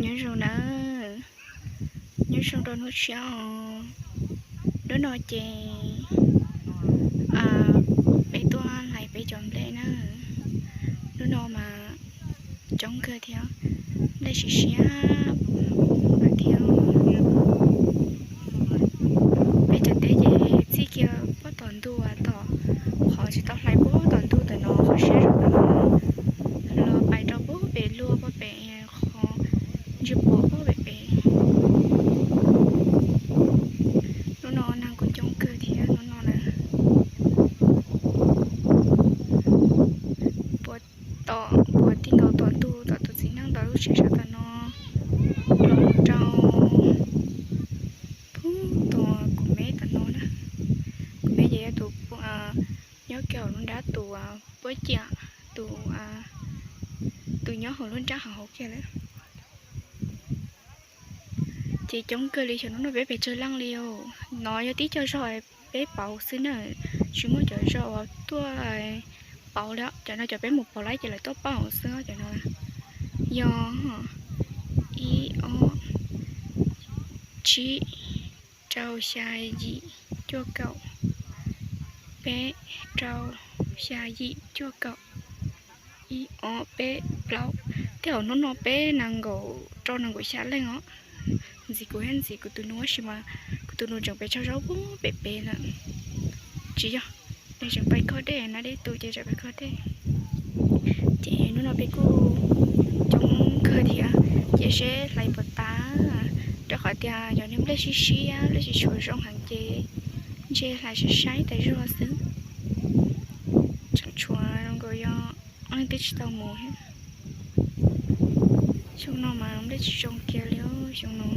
Nyob zoo nawb, nyob zoo rau hnub tshiab os. Hnub no ces peb tuaj hlais peb cov nplej na. Hnub no mas coob kawg thiab, nplej siav siav lawm thiab. Peb cov teb ces txij kiag pob tom ntug tom qhov tsis tau hlais pob tom ntug tam no qhov siab zog tam no los pais rau pob pem luaj pob pem qhov ntswg puam pob pem pem. Hnub no neeg kuj coob kawg thiab hnub no na. Puas tom puas tij nkaus tom ntug tom tus txiv neej ntawd lub tsev sab tom no los rau pub tom kuv meb tom no na. Kuv meb ces yog tus nyob kiag hauv lub nrab tus puab ciam, tus, tus nyob hauv lub nrab hauv hauv kiag lawm. Ces coob kawg li, xyov hnub no peb pes tsawg leej li os. No yog tib co zog peb pauv xwb na, tsis muaj cov zog uas tuaj pauv li. Cov no cov peb mus pauv lawm ces lawv tuaj pauv xwb cov no. Yog ib ob tsib rau xya yim cuaj kaum, peb rau xya yim cuaj kaum, ib ob peb plaub. Tej zaum hnub no peb nees nkaum rau nees nkaum xya leej os. Ntxiv kuv thiab ntxiv kuv tus nus tab sis mas kuv tus nus tseem pes tsawg zaub pem pem lawm. Tsis yog, nws tseem pais kho dej, nab dej tu ces tseem pais kho dej. Ces hnub no peb kuj coob kawg thiab, ces seb hlais puas tas, rau qhov tias cov niag nplej sib siab nplej tsis tshua zoo heev ces ntshe hlais saib saib tas zog xwb. Tseem tshuav zoo nkaus yog ob leeg twb tsis tau mus thiab. Xyoo no mas nplej tsis zoo kiag li xyoo no.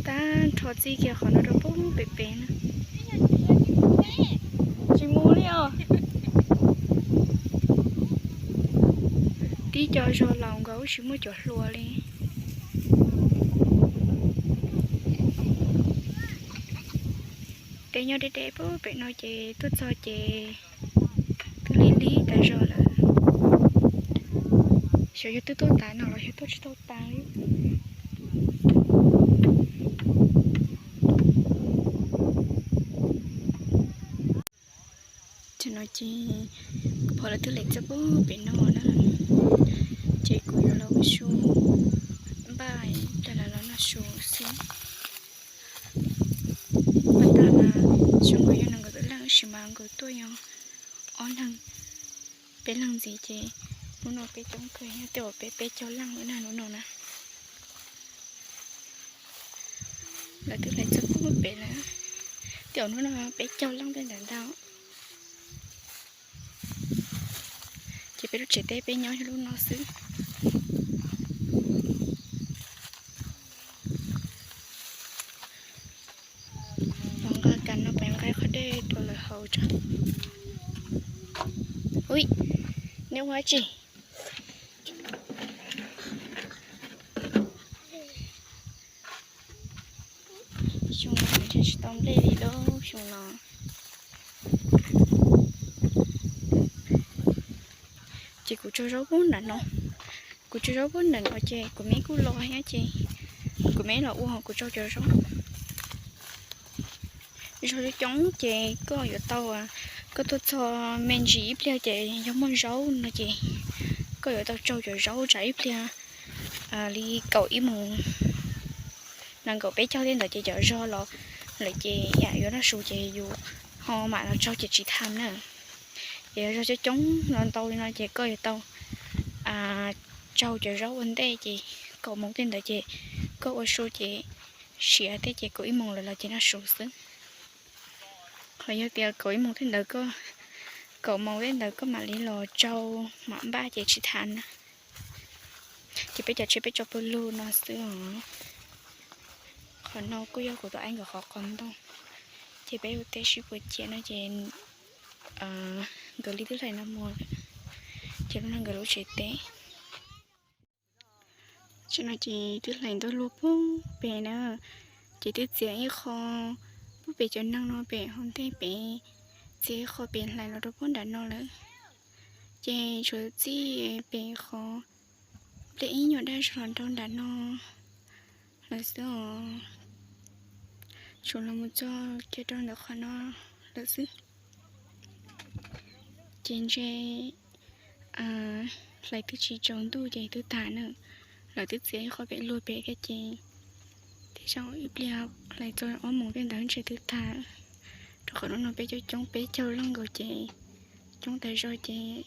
Tag nrho txij kiag qhov no rau pem pem na. Tsis mus li os. Tib co zog laus nkaus tsis muaj cov hluas li. Tej nyob deb deb pem no ces tuaj txog ces twb lig lig tas zog lawm. Xyov yog twb tuaj tas no los yog tuaj tsis tau tas li. Tam no ces kuv pom lawv twb hlais txog pem no na, ces kuv yuav los ua su npaj pab lawv los noj su xwb. Pas tas mas xyoo nkaus yog nees nkaum tawm leej tab sis mas nkaus tuaj yog ob leeg peb leeg ntxiv ces hnub no peb coob kawg, tej zaum peb peb caug leej lawm na hnub no na. Lawv twb hlais txog pem lawm, tej zaum hnub no peb caug leej tej ntawd ntag. Ces peb lub tsev teb peb nyob lub no xwb. Los nqa kas no peb nqa qhov dej rau lawv haus tso. Ui, neb ua dab tsi? Xyoo no ntshe tsis tau nplej li lauj xyoo no. Ces kuv tso zaub pub nram no, kuv tso zaub pub nram no ces kuv me kuj los thiab ces kuv me los ua kuv tso cov zaub. Zaub coob coob ces koj yuav tau, koj tuaj txog me ntsis ib pliag ces yog muaj zaub no ces koj yuav tau tsau cov zaub tsam ib pliag li kaum ib moos, nees nkaum peb caug tej ntawd ces cov zog los lawm ces yam yuav noj su ces yus ho mam los tsau ces tsis tham na. Ces yog zog coob coob no ntau li no ces koj yuav tau tsau cov zaub ua ntej ces kaum moos tej ntawd ces koj ua su ces siav tej ces kaum ib moos lawm los ces noj su xwb. Qhov yog tias kaum ib moos tej ntawd koj, kaum moos tej ntawd koj mam li los tsau mam npaj ces tsis tham na. Ces peb cov tsheb peb tso pawg lug no xwb os. Qhov no kuj yog kuv tus aib nkawd qhov qos ntoo, ces peb ua teb sib puas ciav no ces nkawd li twb hlais no mus lawm, ces lub no nkawd lub tsev teb. Tam no ces twb hlais ntau luag pub pem na, ces twb txiav ib qho pub pem cov neeg no pem hauv ntej pem, txiav ib qho pem hlais los rau pub nram no lawm. Ces tshuav txij pem qhov nplej ib nyuag daj zog los rau nram no lawm xwb os. Tshuav los mus txog kiag rau ntawm qhov no lawm xwb. Ces ntshe hlais twb tsis tsaus ntuj ces twb tag na. Lawv twb txiav ib qho pem luag pem thiab ces tej zaum ib pliag hlais txog ob moos tej ntawd ntshe twb tag. Rau qhov hnub no peb coob coob peb caug leej nkaus ces coob tas zog ces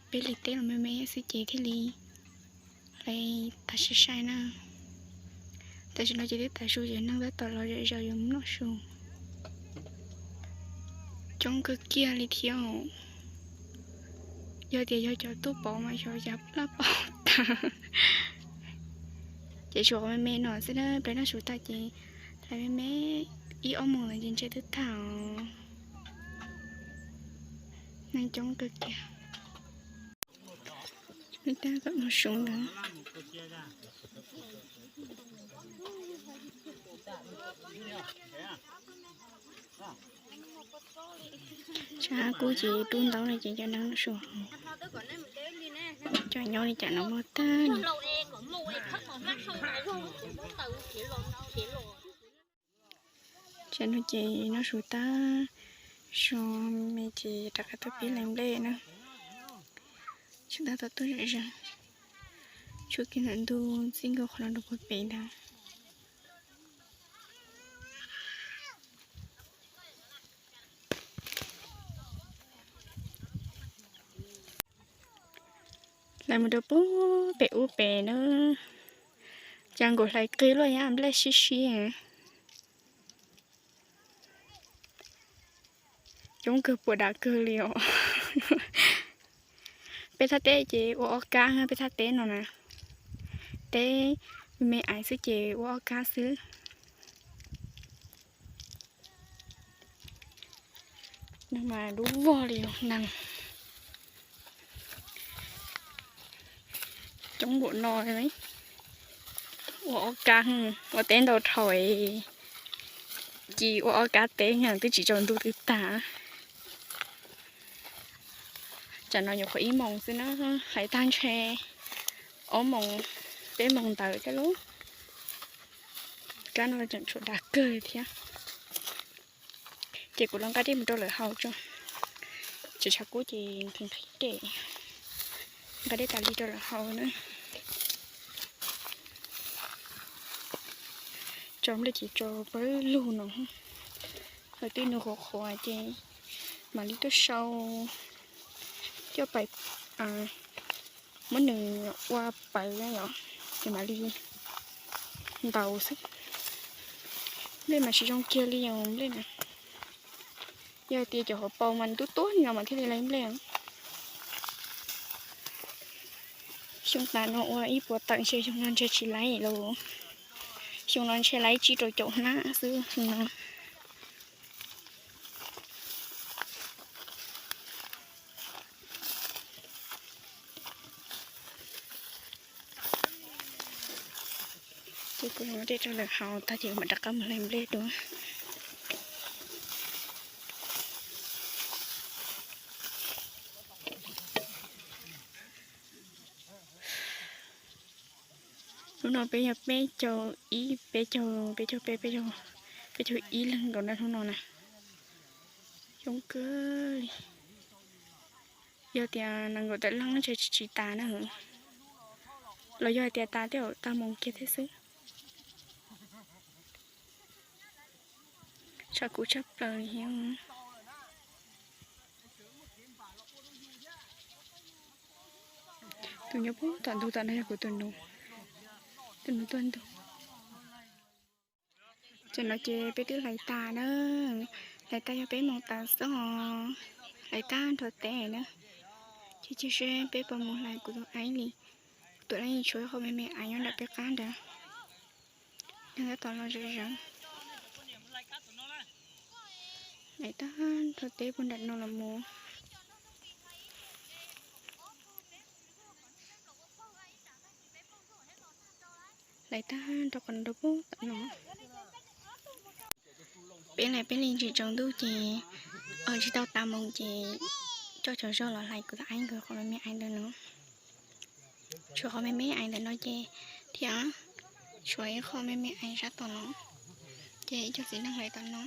peb li teb los me me xwb ces thiaj li hlais tas sai sai na. Tam sim no ces twb tav su ces neeg tab tom los zom zaws yuav mus noj su. Coob kawg kiag li thiab. Yog tias yog cov tuaj pov mas xyov cas laj pov tag. Ces tshuav qhov me me no xwb na, peb noj su tag ces hlais me me ib ob moos ntawd ces ntshe twb tag os. Neeg coob kawg kiag. Tab tom noj su ntawd. Tshav kub ces rub ntaub no ces cov neeg noj su, cov nyob li cas no muaj tag li. Tsam no ces noj su tag, so me ces rov qab tuaj pib hlais nplej na. Tsam tab tom tuaj zom zaws, tshuav kiag ntawm ntug txij nkaus qhov no rau puag pem ntag. Hlais mus rau puag pem ub pem na, cas nkaus hlais qig luaj, yam nplej sib sib. Coob kawg puas dav kawg li os. Peb thaj teb ces ua ob kab, peb thaj teb no na, teb me me aiv xwb ces ua ob kab xwb. Neeg mas dub vog li neeg. Coob npaum no, ua ob kab, ua teb ntau dhau, ces ua ob kab teb twb tsis tsaus ntuj twb tag. Tsam no nyuam qhuav ib moos xwb na, hlais tag ntshe ob moos peb moos ntawd thiab lauj. Kab no tseem tshuav dav kawg thiab. Ces kuv los nqa dej mus rau lawv haus tso. Tseem tshav kub ces nqhis nqhis dej, nqa dej tas li rau lawv haus na. Tso nplej ces tso pawg lug no, lawv twb nws qhuav qhuav ces mam li tuaj sau coj pais, muab nws ua pawv os, ces mam li ntaus xwb. Nplej mas tsis zoo kiag li os nplej na. Yog tias cov hauv paus mas nws tub tuab li no mas thiaj li laib nplej. Xyoo tas no ua ib puas tawm ntshe xyoo no ntshe tsis laib lauj. Xyoo no ntshe laib tsib rau caum hnab xwb xyoo no. Ces kuv los dej rau lawv haus tag ces mam rov qab mus hlais nplej dua. Hnub no peb yog peb caug ib, peb caug, peb caug peb, peb caug ib leeg nkaus na hnub no na. Coob kawg li. Yog tias nees nkaum tawm leej ntshe tsis tas na, los yog hais tias tas tej zaum tag moos kiag thiab xwb. Tshav kub tshaj plaws li thiab. Tus nyob puag tom ntug tom no yog kuv tus nus, tus nus tuaj ntug. Tam no ces peb twb hlais tas na, hlais tas yog peb moos tas xwb os, hlais tag nrho teb na. Ces cia seb peb puas mus hlais kuv tus aiv li, kuv tus aiv tshuav ib qho me me aiv nyob nram peb qab nrad. Neeg tab tom los zom zaws. Hlais tag nrho teb puag nram no los mus. Hlais tag nrho qhov no rau puag tom no. Peb hlais peb li tsis tsaus ntuj ces, tsis tau tas moos ces coj cov zog los hlais kuv tus aib nkawd qhov me me ais ntawm no. Tshuav qhov me me ais ntawm no ces thiab tshuav ib qho me me ais sab tom no, ces ib co txiv neej hlais tom no.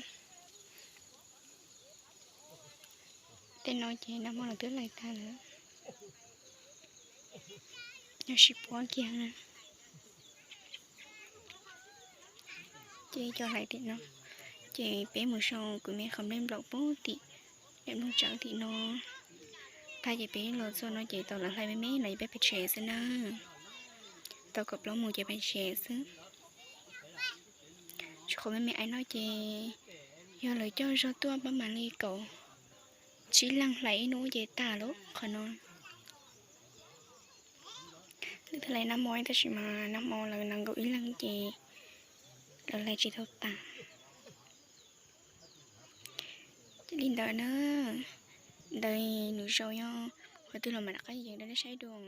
Tej no ces nag hmo los twb hlais tag lawm, nyob sib puab kiag na. Ces cov hlais tim no, ces peb mus sau kuv me qhov nplej nplaum pub tim daim nplooj tsawb tim no. Tag ces peb los txog no ces tau lawv hlais me me no ces peb pais tsev xwb na. Tau kaum plaub mus ces pais tsev xwb. Tshuav qhov me me ais no ces yog lawv coj zog tuaj pab mam li kaum tsib leeg hlais ib hnub ces tag lawm qhov no. Lawv twb hlais nag hmo tab sis mas nag hmo lawv nees nkaum ib leeg ces lawv hlais tsis tau tas. Ces li ntawd na, ntawd lwm zaus yog qhov twg los mam rov qab yees rau nej saib dua.